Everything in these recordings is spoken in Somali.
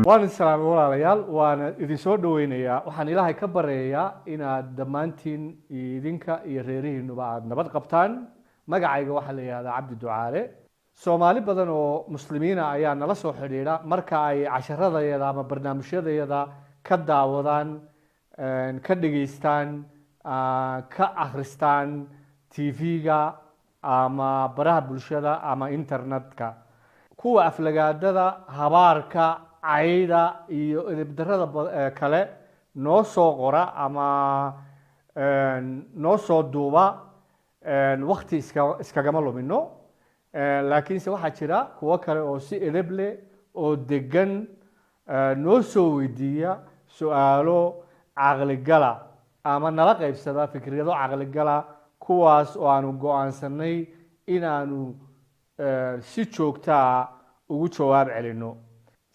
Waan islaamay walaalayaal, waana idin soo dhaweynayaa. Waxaan Ilaahay ka baryayaa inaad dhammaantiin, idinka iyo reerihiinuba, aada nabad qabtaan. Magacayga waxaa la yidhaahdaa Cabdi Ducaale. Soomaali badan oo Muslimiina ayaa nala soo xidhiidha marka ay casharadayada ama barnaamijyadayada ka daawadaan, ka dhegaystaan, ka akhristaan TV-ga ama baraha bulshada ama internetka. Kuwa aflagaadada, habaarka, cayda iyo edebdarrada kale noo soo qora ama noo soo duuba, wakti iskagama lumino. Laakiinse waxaa jira kuwo kale oo si edeb leh oo degan noo soo weydiiya su-aalo caqligala ama nala qaybsada fikrado caqligala, kuwaas oo aanu go-aansanay inaanu si joogtaa ugu jawaab celino.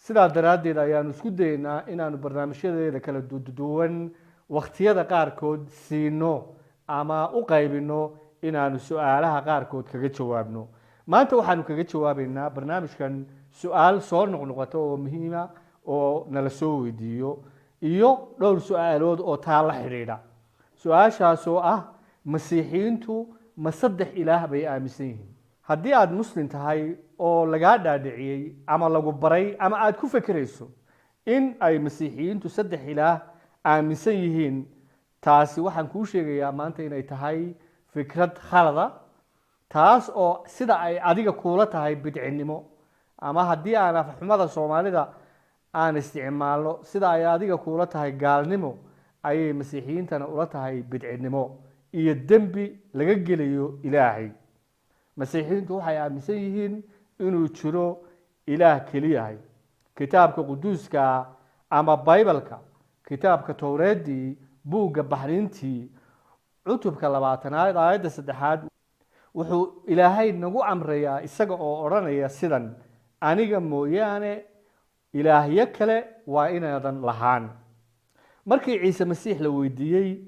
Sidaa daraaddeed ayaanu isku dayeynaa inaanu barnaamijyadeeda kala duwan wakhtiyada qaarkood siino ama u qaybino inaanu su-aalaha qaarkood kaga jawaabno. Maanta waxaanu kaga jawaabeynaa barnaamijkan su-aal soo noqnoqota oo muhiima oo nala soo weydiiyo iyo dhowr su-aalood oo taa la xidhiidha. Su-aashaasoo ah: Masiixiyiintu ma saddex ilaah bay aaminsan yihiin? Haddii aada Muslim tahay oo lagaa dhaadhiciyey ama lagu baray ama aada ku fekerayso in ay Masiixiyiintu saddex ilaah aaminsan yihiin, taasi waxaan kuu sheegayaa maanta inay tahay fikrad khalada, taas oo sida ay adiga kuula tahay bidcinimo, ama haddii aan afxumada Soomaalida aan isticmaalno, sida ay adiga kuula tahay gaalnimo ayay Masiixiyiintana ula tahay bidcinimo iyo dembi laga gelayo Ilaahay. Masiixiyiintu waxay aaminsan yihiin inuu jiro Ilaah keliyahay. Kitaabka Quduuska ama Baybalka, kitaabka Towreedii, buugga Baxniintii, cutubka 20aad, aayadda 3aad, wuxuu Ilaahay nagu amrayaa isaga oo odhanaya sidan: "Aniga mooyaane ilaahyo kale waa inaadan lahaan." Markii Ciise Masiix la weydiiyey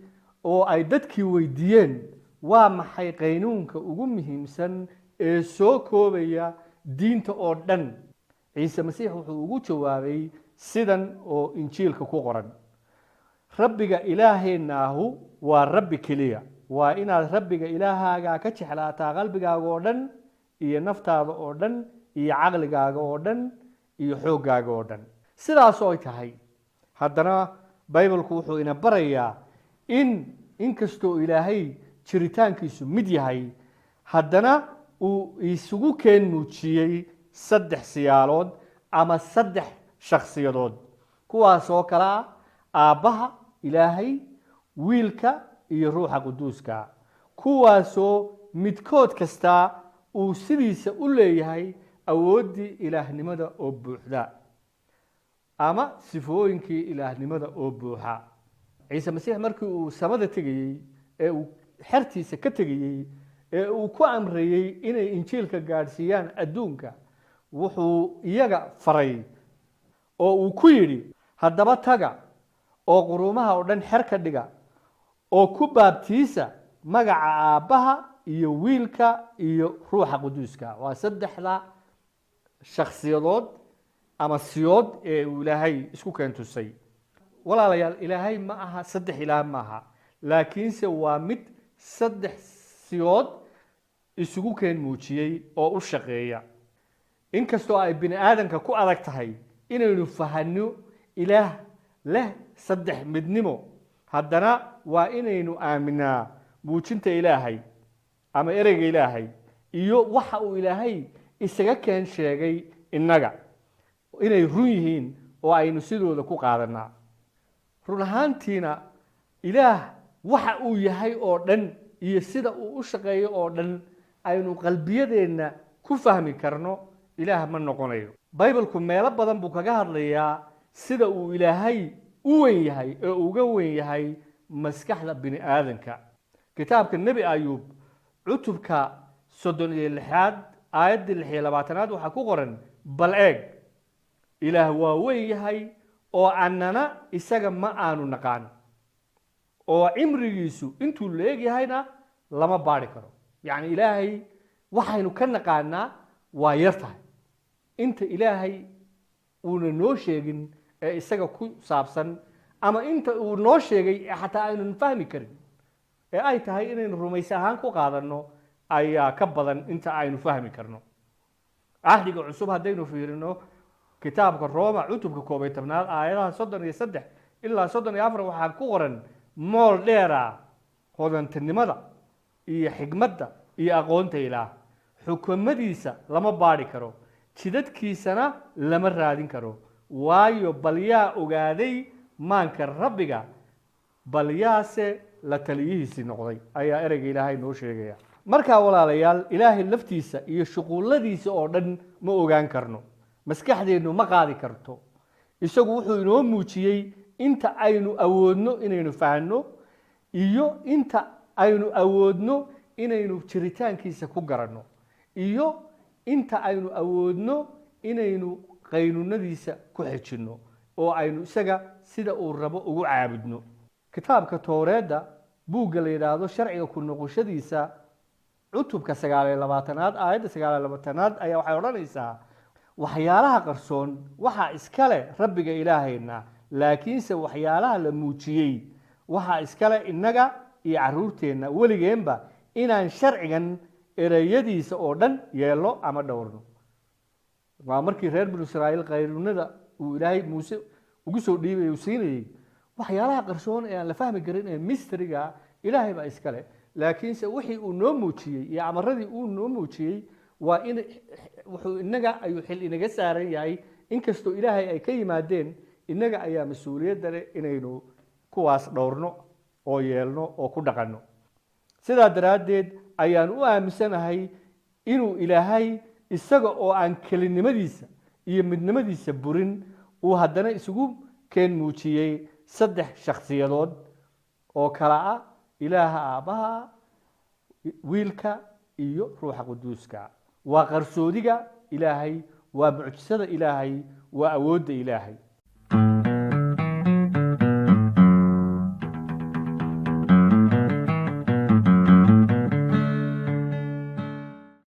oo ay dadkii weydiiyeen waa maxay qaynuunka ugu muhiimsan ee soo koobaya diinta oo dhan, Ciise Masiix wuxuu ugu jawaabay sidan oo Injiilka ku qoran: "Rabbiga Ilaaheenaahu waa Rabbi keliya. Waa inaad Rabbiga Ilaahaaga ka jeclaataa qalbigaaga oo dhan iyo naftaada oo dhan iyo caqligaaga oo dhan iyo xooggaaga oo dhan." Sidaas oo ay tahay, haddana Baybalku wuxuu ina barayaa in inkastoo Ilaahay jiritaankiisu mid yahay, haddana uu isugu keen muujiyey saddex siyaalood ama saddex shakhsiyadood, kuwaas oo kale ah Aabbaha Ilaahay, Wiilka iyo Ruuxa Quduuska, kuwaasoo midkood kastaa uu sidiisa u leeyahay awooddii ilaahnimada oo buuxda ama sifooyinkii ilaahnimada oo buuxa. Ciise Masiix markii uu samada tegayey ee uu xertiisa ka tegayey ee uu ku amrayey inay Injiilka gaadhsiiyaan adduunka, wuxuu iyaga faray oo uu ku yidhi: "Haddaba taga oo quruumaha oo dhan xer ka dhiga oo ku baabtiisa magaca Aabbaha iyo Wiilka iyo Ruuxa Quduuska." Waa saddexda shakhsiyadood ama siyood ee uu Ilaahay isku keen tusay. Walaalayaal, Ilaahay ma aha saddex ilaah ma aha, laakiinse waa mid saddex siyood isugu keen muujiyey oo u shaqeeya. Inkastoo ay bini aadanka ku adag tahay inaynu fahanno Ilaah leh saddex midnimo, haddana waa inaynu aaminaa muujinta Ilaahay ama ereyga Ilaahay iyo waxa uu Ilaahay isaga keen sheegay innaga inay run yihiin oo aynu sidooda ku qaadanaa. Run ahaantiina Ilaah waxa uu yahay oo dhan iyo sida uu u shaqeeyo oo dhan aynu qalbiyadeenna ku fahmi karno Ilaah ma noqonayo. Baybalku meelo badan buu kaga hadlayaa sida uu Ilaahay u weyn yahay ee uga weyn yahay maskaxda bini aadanka. Kitaabka Nebi Ayuub, cutubka 36aad, aayaddii 26aad, waxaa ku qoran: "Bal eeg, Ilaah waa weyn yahay oo annana isaga ma aanu naqaan, oo cimrigiisu intuu leeg yahayna lama baadhi karo." Yacni Ilaahay waxaynu ka naqaanaa waa yar tahay inta Ilaahay uuna noo sheegin ee isaga ku saabsan, ama inta uu noo sheegay ee xataa aynun fahmi karin ee ay tahay inaynu rumays ahaan ku qaadanno ayaa ka badan inta aynu fahmi karno. Cahdiga Cusub haddaynu fiirino, kitaabka Rooma cutubka 11aad aayadaha 33 ilaa 34 waxaa ku qoran: "Mool dheera hodantinimada iyo xigmadda iyo aqoonta Ilaah! Xukumadiisa lama baadhi karo, jidadkiisana lama raadin karo. Waayo, bal yaa ogaaday maanka Rabbiga? Bal yaase la taliyihiisii noqday?" ayaa ereyga Ilaahay noo sheegaya. Markaa walaalayaal, Ilaahay laftiisa iyo shuqulladiisa oo dhan ma ogaan karno, maskaxdeennu ma qaadi karto. Isagu wuxuu inoo muujiyey inta aynu awoodno inaynu fahanno iyo inta aynu awoodno inaynu jiritaankiisa ku garanno iyo inta aynu awoodno inaynu qaynunadiisa ku xejinno oo aynu isaga sida uu rabo ugu caabudno. Kitaabka Towreedda, buugga la yidhaahdo Sharciga ku noqoshadiisa, cutubka 29aad aayadda 29aad ayaa waxay odhanaysaa: "Waxyaalaha qarsoon waxaa iskale Rabbiga Ilaahayna, laakiinse waxyaalaha la muujiyey waxaa iskale innaga iyo carruurteenna weligeenba, inaan sharcigan ereyadiisa oo dhan yeello ama dhowrno." Waa markii reer Binu Israa'iil qayrunada uu Ilaahay Muuse ugu soo dhiibay, uu siinayey. Waxyaalaha qarsoon ee aan la fahmi karin ee mysteryga Ilaahay baa iskale, laakiinse wixii uu noo muujiyey iyo amaradii uu noo muujiyey waa in wuxuu inaga ayuu xil inaga saaran yahay. Inkastoo Ilaahay ay ka yimaadeen, innaga ayaa mas-uuliyadda leh inaynu kuwaas dhowrno oo yeelno oo ku dhaqanno. Sidaa daraaddeed ayaan u aaminsanahay inuu Ilaahay isaga oo aan kelinimadiisa iyo midnimadiisa burin uu haddana isugu keen muujiyey saddex shakhsiyadood oo kala ah Ilaaha Aabbaha, Wiilka iyo Ruuxa Quduuska. Waa qarsoodiga Ilaahay, waa mucjisada Ilaahay, waa awoodda Ilaahay.